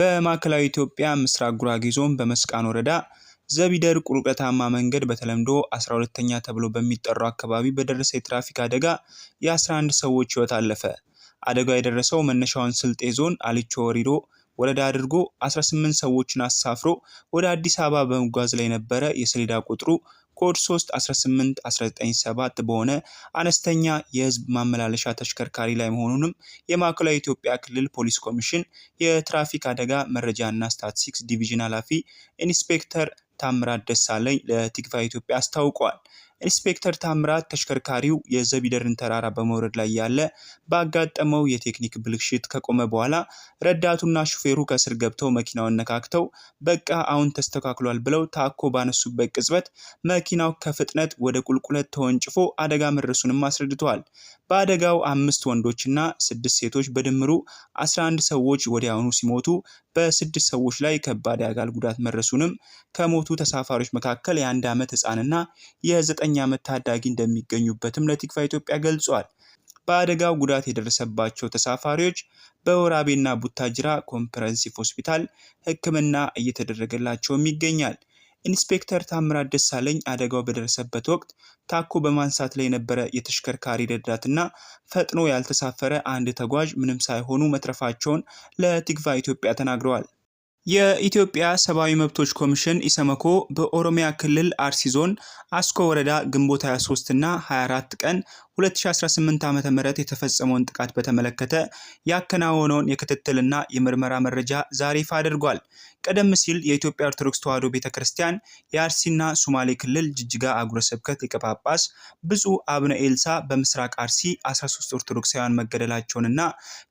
በማዕከላዊ ኢትዮጵያ ምስራቅ ጉራጌ ዞን በመስቃን ወረዳ ዘቢደር ቁልቁለታማ መንገድ በተለምዶ 12ኛ ተብሎ በሚጠራው አካባቢ በደረሰ የትራፊክ አደጋ የ11 ሰዎች ሕይወት አለፈ። አደጋው የደረሰው መነሻውን ስልጤ ዞን አሊቾ ወሪዶ ወረዳ አድርጎ 18 ሰዎችን አሳፍሮ ወደ አዲስ አበባ በመጓዝ ላይ የነበረ የሰሌዳ ቁጥሩ ኮድ 3 18 197 በሆነ አነስተኛ የህዝብ ማመላለሻ ተሽከርካሪ ላይ መሆኑንም የማዕከላዊ ኢትዮጵያ ክልል ፖሊስ ኮሚሽን የትራፊክ አደጋ መረጃና ስታቲስቲክስ ዲቪዥን ኃላፊ ኢንስፔክተር ታምራት ደሳለኝ ለቲክቫህ ኢትዮጵያ አስታውቀዋል። ኢንስፔክተር ታምራት ተሽከርካሪው የዘቢደርን ተራራ በመውረድ ላይ ያለ ባጋጠመው የቴክኒክ ብልሽት ከቆመ በኋላ ረዳቱና ሹፌሩ ከስር ገብተው መኪናውን ነካክተው በቃ አሁን ተስተካክሏል ብለው ታኮ ባነሱበት ቅጽበት መኪናው ከፍጥነት ወደ ቁልቁለት ተወንጭፎ አደጋ መድረሱንም አስረድተዋል። በአደጋው 5 ወንዶችና 6 ሴቶች በድምሩ 11 ሰዎች ወዲያውኑ ሲሞቱ በ6 ሰዎች ላይ ከባድ የአካል ጉዳት መድረሱንም ከሞቱ ተሳፋሪዎች መካከል የ1 ዓመት ህፃንና የ9 ዓመት ታዳጊ እንደሚገኙበትም ለቲክቫህ ኢትዮጵያ ገልጿል። በአደጋው ጉዳት የደረሰባቸው ተሳፋሪዎች በወራቤና ቡታጅራ ኮምፕሬሄንሲቭ ሆስፒታል ሕክምና እየተደረገላቸውም ይገኛል። ኢንስፔክተር ታምራት ደሳለኝ አደጋው በደረሰበት ወቅት ታኮ በማንሳት ላይ የነበረ የተሽከርካሪ ረዳትና ፈጥኖ ያልተሳፈረ አንድ ተጓዥ ምንም ሳይሆኑ መትረፋቸውን ለቲክቫህ ኢትዮጵያ ተናግረዋል። የኢትዮጵያ ሰብአዊ መብቶች ኮሚሽን ኢሰመኮ በኦሮሚያ ክልል አርሲ ዞን አስኮ ወረዳ ግንቦት 23 እና 24 ቀን 2018 ዓ.ም የተፈጸመውን ጥቃት በተመለከተ ያከናወነውን የክትትልና የምርመራ መረጃ ዛሬ ይፋ አድርጓል። ቀደም ሲል የኢትዮጵያ ኦርቶዶክስ ተዋሕዶ ቤተክርስቲያን የአርሲና ሶማሌ ክልል ጅጅጋ አህጉረ ስብከት ሊቀ ጳጳስ ብፁዕ አቡነ ኤልሳ በምስራቅ አርሲ 13 ኦርቶዶክሳውያን መገደላቸውንና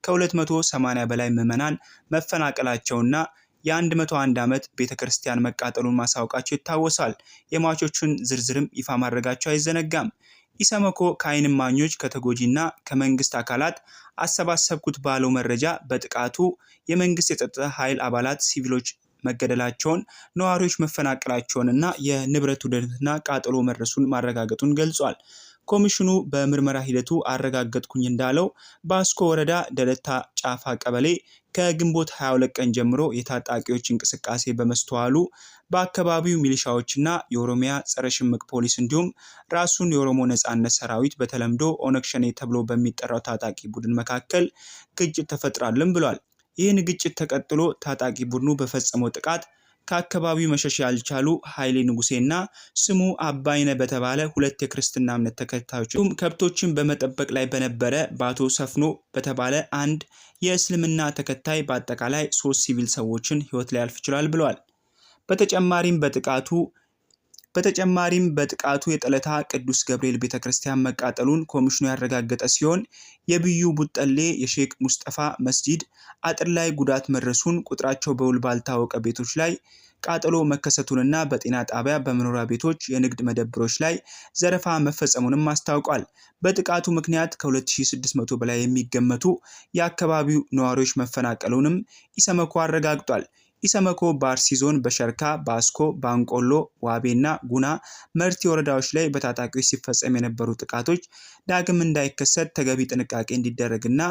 ከ280 በላይ ምዕመናን መፈናቀላቸውና የ101 ዓመት ቤተክርስቲያን መቃጠሉን ማሳወቃቸው ይታወሳል። የሟቾቹን ዝርዝርም ይፋ ማድረጋቸው አይዘነጋም። ኢሰመኮ ከዓይን እማኞች፣ ከተጎጂና ከመንግስት አካላት አሰባሰብኩት ባለው መረጃ በጥቃቱ የመንግስት የጸጥታ ኃይል አባላት ሲቪሎች መገደላቸውን፣ ነዋሪዎች መፈናቀላቸውንና የንብረት ውድመትና ቃጠሎ መድረሱን ማረጋገጡን ገልጿል። ኮሚሽኑ በምርመራ ሂደቱ አረጋገጥኩኝ እንዳለው በአስኮ ወረዳ ደለታ ጫፋ ቀበሌ ከግንቦት 22 ቀን ጀምሮ የታጣቂዎች እንቅስቃሴ በመስተዋሉ በአካባቢው ሚሊሻዎችና የኦሮሚያ ጸረ ሽምቅ ፖሊስ እንዲሁም ራሱን የኦሮሞ ነጻነት ሰራዊት በተለምዶ ኦነግ ሸኔ ተብሎ በሚጠራው ታጣቂ ቡድን መካከል ግጭት ተፈጥሯልም ብሏል። ይህን ግጭት ተቀጥሎ ታጣቂ ቡድኑ በፈጸመው ጥቃት ከአካባቢው መሸሽ ያልቻሉ ኃይሌ ንጉሴና ስሙ አባይነ በተባለ ሁለት የክርስትና እምነት ተከታዮች ከብቶችን በመጠበቅ ላይ በነበረ በአቶ ሰፍኖ በተባለ አንድ የእስልምና ተከታይ በአጠቃላይ 3 ሲቪል ሰዎችን ሕይወት ሊያልፍ ችሏል ብለዋል። በተጨማሪም በጥቃቱ የጠለታ ቅዱስ ገብርኤል ቤተክርስቲያን መቃጠሉን ኮሚሽኑ ያረጋገጠ ሲሆን የብዩ ቡጠሌ የሼክ ሙስጠፋ መስጂድ አጥር ላይ ጉዳት መድረሱን፣ ቁጥራቸው በውል ባልታወቀ ቤቶች ላይ ቃጠሎ መከሰቱንና በጤና ጣቢያ፣ በመኖሪያ ቤቶች፣ የንግድ መደብሮች ላይ ዘረፋ መፈጸሙንም አስታውቋል። በጥቃቱ ምክንያት ከ2600 በላይ የሚገመቱ የአካባቢው ነዋሪዎች መፈናቀሉንም ኢሰመኮ አረጋግጧል። ኢሰመኮ በአርሲ ዞን በሸርካ፣ በአስኮ፣ በአንቆሎ፣ ዋቤና ጉና መርቲ ወረዳዎች ላይ በታጣቂዎች ሲፈጸም የነበሩ ጥቃቶች ዳግም እንዳይከሰት ተገቢ ጥንቃቄ እንዲደረግና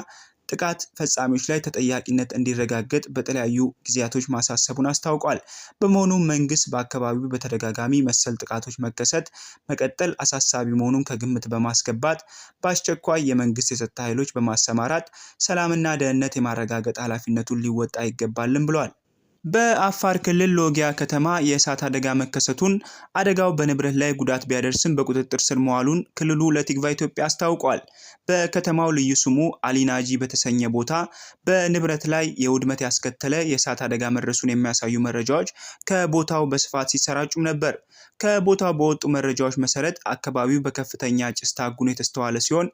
ጥቃት ፈጻሚዎች ላይ ተጠያቂነት እንዲረጋገጥ በተለያዩ ጊዜያቶች ማሳሰቡን አስታውቋል። በመሆኑም መንግስት በአካባቢው በተደጋጋሚ መሰል ጥቃቶች መከሰት መቀጠል አሳሳቢ መሆኑን ከግምት በማስገባት በአስቸኳይ የመንግስት የጸጥታ ኃይሎች በማሰማራት ሰላምና ደህንነት የማረጋገጥ ኃላፊነቱን ሊወጣ ይገባልም ብሏል። በአፋር ክልል ሎጊያ ከተማ የእሳት አደጋ መከሰቱን፣ አደጋው በንብረት ላይ ጉዳት ቢያደርስም በቁጥጥር ስር መዋሉን ክልሉ ለቲክቫህ ኢትዮጵያ አስታውቋል። በከተማው ልዩ ስሙ አሊናጂ በተሰኘ ቦታ በንብረት ላይ የውድመት ያስከተለ የእሳት አደጋ መድረሱን የሚያሳዩ መረጃዎች ከቦታው በስፋት ሲሰራጩም ነበር። ከቦታው በወጡ መረጃዎች መሰረት አካባቢው በከፍተኛ ጭስ ታጉኖ የተስተዋለ ሲሆን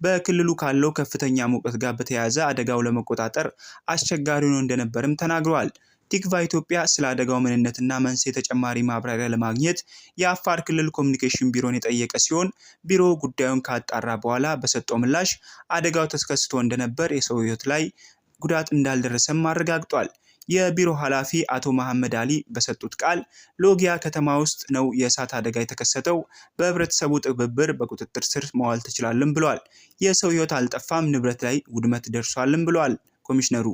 በክልሉ ካለው ከፍተኛ ሙቀት ጋር በተያያዘ አደጋው ለመቆጣጠር አስቸጋሪ ሆኖ እንደነበርም ተናግረዋል። ቲክቫህ ኢትዮጵያ ስለ አደጋው ምንነትና መንስኤ ተጨማሪ ማብራሪያ ለማግኘት የአፋር ክልል ኮሚኒኬሽን ቢሮን የጠየቀ ሲሆን ቢሮው ጉዳዩን ካጣራ በኋላ በሰጠው ምላሽ አደጋው ተከስቶ እንደነበር፣ የሰው ሕይወት ላይ ጉዳት እንዳልደረሰም አረጋግጧል። የቢሮ ኃላፊ አቶ መሐመድ አሊ በሰጡት ቃል ሎጊያ ከተማ ውስጥ ነው የእሳት አደጋ የተከሰተው፣ በህብረተሰቡ ትብብር በቁጥጥር ስር መዋል ተችሏልም ብለዋል። የሰው ሕይወት አልጠፋም፣ ንብረት ላይ ውድመት ደርሷልም ብለዋል ኮሚሽነሩ።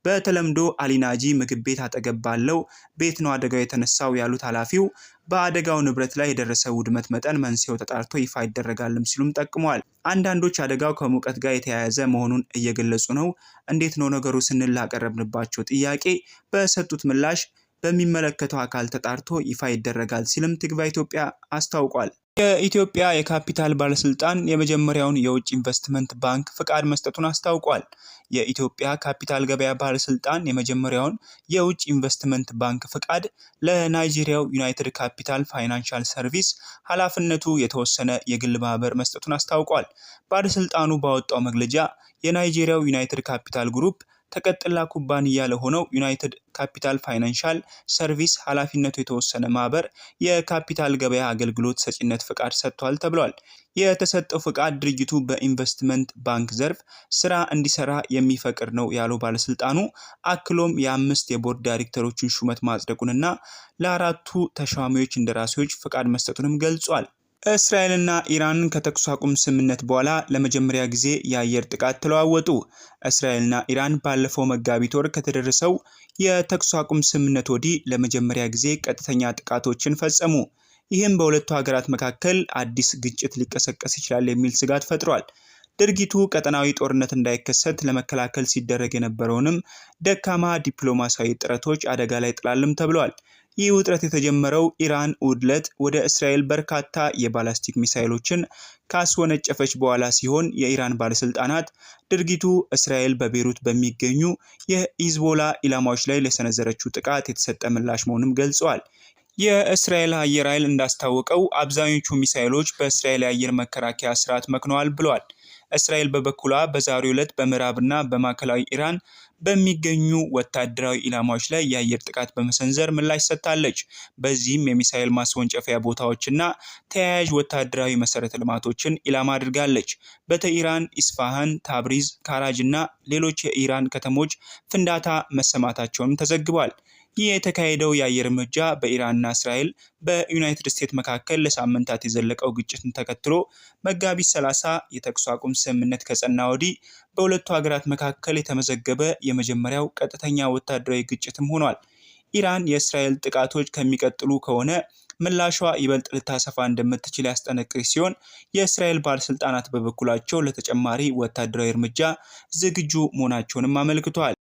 በተለምዶ አሊናጂ ምግብ ቤት አጠገብ ባለው ቤት ነው አደጋው የተነሳው ያሉት ኃላፊው በአደጋው ንብረት ላይ የደረሰ ውድመት መጠን መንስኤው ተጣርቶ ይፋ ይደረጋልም ሲሉም ጠቅመዋል። አንዳንዶች አደጋው ከሙቀት ጋር የተያያዘ መሆኑን እየገለጹ ነው። እንዴት ነው ነገሩ ስንል ላቀረብንባቸው ጥያቄ በሰጡት ምላሽ በሚመለከተው አካል ተጣርቶ ይፋ ይደረጋል ሲልም ትግባ ኢትዮጵያ አስታውቋል። የኢትዮጵያ የካፒታል ባለስልጣን የመጀመሪያውን የውጭ ኢንቨስትመንት ባንክ ፍቃድ መስጠቱን አስታውቋል። የኢትዮጵያ ካፒታል ገበያ ባለስልጣን የመጀመሪያውን የውጭ ኢንቨስትመንት ባንክ ፍቃድ ለናይጄሪያው ዩናይትድ ካፒታል ፋይናንሻል ሰርቪስ ኃላፊነቱ የተወሰነ የግል ማህበር መስጠቱን አስታውቋል። ባለስልጣኑ ባወጣው መግለጫ የናይጄሪያው ዩናይትድ ካፒታል ግሩፕ ተቀጥላ ኩባንያ ለሆነው ዩናይትድ ካፒታል ፋይናንሻል ሰርቪስ ኃላፊነቱ የተወሰነ ማህበር የካፒታል ገበያ አገልግሎት ሰጪነት ፍቃድ ሰጥቷል ተብሏል። የተሰጠው ፍቃድ ድርጅቱ በኢንቨስትመንት ባንክ ዘርፍ ስራ እንዲሰራ የሚፈቅድ ነው ያለው ባለስልጣኑ አክሎም የአምስት የቦርድ ዳይሬክተሮችን ሹመት ማጽደቁንና ለአራቱ ተሿሚዎች እንደራሴዎች ፍቃድ መስጠቱንም ገልጿል። እስራኤልና ኢራን ከተኩስ አቁም ስምምነት በኋላ ለመጀመሪያ ጊዜ የአየር ጥቃት ተለዋወጡ። እስራኤልና ኢራን ባለፈው መጋቢት ወር ከተደረሰው የተኩስ አቁም ስምምነት ወዲህ ለመጀመሪያ ጊዜ ቀጥተኛ ጥቃቶችን ፈጸሙ። ይህም በሁለቱ ሀገራት መካከል አዲስ ግጭት ሊቀሰቀስ ይችላል የሚል ስጋት ፈጥሯል። ድርጊቱ ቀጠናዊ ጦርነት እንዳይከሰት ለመከላከል ሲደረግ የነበረውንም ደካማ ዲፕሎማሲያዊ ጥረቶች አደጋ ላይ ጥላልም ተብሏል። ይህ ውጥረት የተጀመረው ኢራን እሁድ ዕለት ወደ እስራኤል በርካታ የባላስቲክ ሚሳይሎችን ካስወነጨፈች በኋላ ሲሆን የኢራን ባለስልጣናት ድርጊቱ እስራኤል በቤሩት በሚገኙ የሂዝቦላ ኢላማዎች ላይ ለሰነዘረችው ጥቃት የተሰጠ ምላሽ መሆኑንም ገልጸዋል። የእስራኤል አየር ኃይል እንዳስታወቀው አብዛኞቹ ሚሳይሎች በእስራኤል የአየር መከላከያ ስርዓት መክነዋል ብለዋል። እስራኤል በበኩሏ በዛሬው ዕለት በምዕራብና በማዕከላዊ ኢራን በሚገኙ ወታደራዊ ኢላማዎች ላይ የአየር ጥቃት በመሰንዘር ምላሽ ሰጥታለች። በዚህም የሚሳኤል ማስወንጨፊያ ቦታዎችና ተያያዥ ወታደራዊ መሰረተ ልማቶችን ኢላማ አድርጋለች። በቴህራን፣ ኢስፋሃን፣ ታብሪዝ፣ ካራጅ እና ሌሎች የኢራን ከተሞች ፍንዳታ መሰማታቸውንም ተዘግቧል። ይህ የተካሄደው የአየር እርምጃ በኢራንና እስራኤል በዩናይትድ ስቴትስ መካከል ለሳምንታት የዘለቀው ግጭትን ተከትሎ መጋቢት 30 የተኩስ አቁም ስምምነት ከጸና ወዲህ በሁለቱ ሀገራት መካከል የተመዘገበ የመጀመሪያው ቀጥተኛ ወታደራዊ ግጭትም ሆኗል። ኢራን የእስራኤል ጥቃቶች ከሚቀጥሉ ከሆነ ምላሿ ይበልጥ ልታሰፋ እንደምትችል ያስጠነቀቀች ሲሆን የእስራኤል ባለስልጣናት በበኩላቸው ለተጨማሪ ወታደራዊ እርምጃ ዝግጁ መሆናቸውንም አመልክተዋል።